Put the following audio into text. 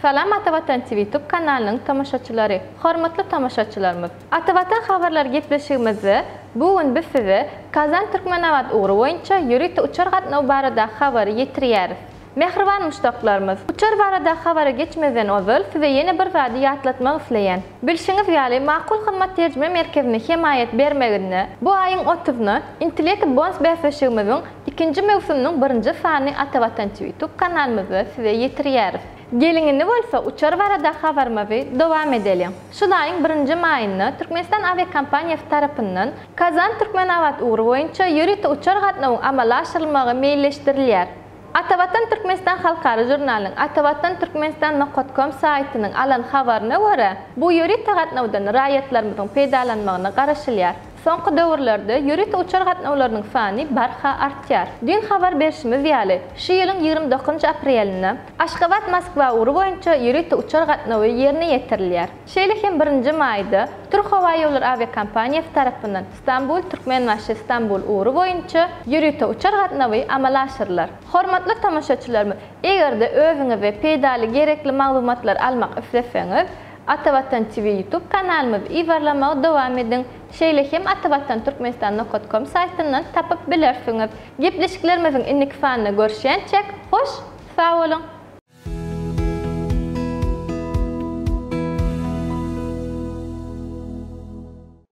Salam Atavatan TV Youtube kanalynyň tomaşaçylary! Hormatly tomaşaçylarymyz! Atavatan habarlary gepleşigimizde bu gün biz size Kazan-Türkmenabat ugry boýunça ýörite uçar gatnawy barada habary ýetirýäris. Mähriban muşdaklarymyz! Uçar barada habara geçmezden ozal size ýene bir zady ýatlatmak isleýän. Bilşiňiz ýaly Makul Hyzmat Terjime Merkezine hemaýat bermeginde bu aýyň otuzyna Intellekt Bonus bäsleşigimiziň ikinji möwsüminiň birinji sanyny Atavatan TV Youtube kanalymyzda size ýetirýäris. Geliň indi bolsa uçar barada habarymyzy dowam edeliň. Şul aýyň birinji maýynda Türkmenistan awiakompaniýasy tarapyndan Kazan-Türkmenabat ugry boýunça ýörite uçar gatnawyň amala aşyrylmagy meýilleşdirilýär. Atavatan Türkmenistan halkara žurnalynyň Atavatan Türkmenistan nokat kom saýtynyň alan habaryna görä, bu ýörite gatnawdan raýatlarymyzyň peýdalanmagyna garaşylýar. Soňky döwürlerde ýörite uçar gatnawlarynyň sany barha artýar. Düýn habar berşimiz ýaly, şu ýylyň 29 aprelinde Aşgabat-Moskwa ugry boýunça ýörite uçar gatnawy ýerine ýetirilýär. Şeýle hem birinji maýda Türkhowaýollary awiakompaniýasy tarapyndan Stambul, Türkmenbaşy, Stambul ugry boýunça ýörite uçar gatnawy amala aşyrylar. Hormatly tomaşaçylarymyz, eger-de özüňize peýdaly gerekli maglumatlary almak isleseňiz, Atavatan TV YouTube kanalymyzy yzarlamagy dowam ediň. Şeýle hem Atavatan Türkmenistan nokat kom saýtyndan tapyp bilersiňiz. Gepleşiklerimiziň indiki sanynda görüşýänçäk, hoş sag boluň!